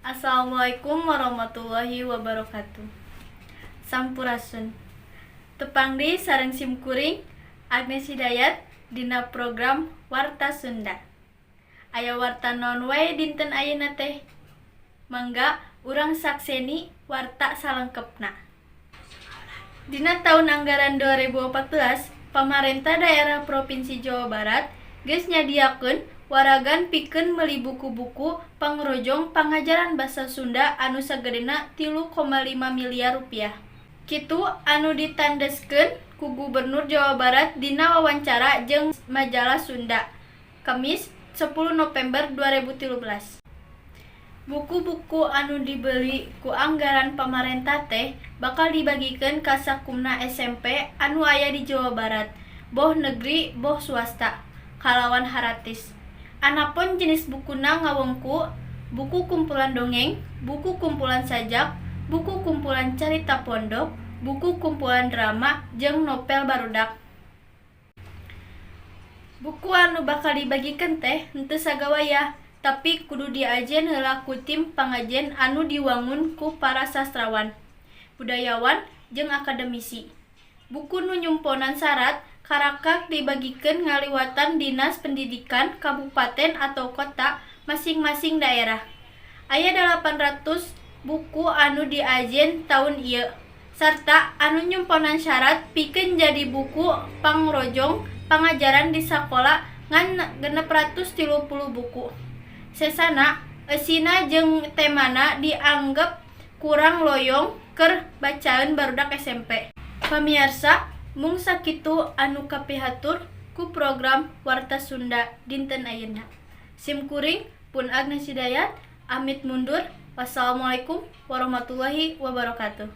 Assalamualaikum warahmatullahi wabarakatuh. Sampurasun. Tepang deui sareng simkuring Agnes Hidayat dina program Warta Sunda. Aya warta naon wae dinten ayeuna teh? Mangga urang sakseni warta salengkepna. Dina taun anggaran 2014, pamarentah daerah Propinsi Jawa Barat geus nyadiakeun waragan pikeun meuli buku-buku pangrojong pangajaran basa Sunda anu sagedena Rp3,5 miliar. Kitu anu ditandeskeun ku Gubernur Jawa Barat dina wawancara jeung Majalah Sunda, Kemis 10 Nopember 2013. Buku-buku anu dibeli ku anggaran pamarentah teh bakal dibagikeun ka sakumna SMP anu aya di Jawa Barat, boh negeri boh swasta, kalawan haratis. Anapun jenis bukuna ngawengku buku kumpulan dongeng, buku kumpulan sajak, buku kumpulan carita pondok, buku kumpulan drama, jeung novel barudak. Buku anu bakal dibagikeun teh henteu sagawayah, tapi kudu diajen heula ku tim pangajen anu diwangun ku para sastrawan, budayawan, jeung akademisi. Buku nu nyumponan sarat karakak dibagikeun ngaliwatan Dinas Pendidikan kabupaten atau kota masing-masing daerah. Aya 800 buku anu diajen taun ieu, sarta anu nyumponan syarat pikeun jadi buku pangrojong pangajaran di sakola ngan 630 buku. Sesana eusina jeung temana dianggep kurang loyong keur bacaeun barudak SMP. Pamiarsa, mung sakitu anu kapihatur ku program Warta Sunda dinten ayeuna. Sim kuring pun Agnes Hidayat amit mundur. Wassalamualaikum warahmatullahi wabarakatuh.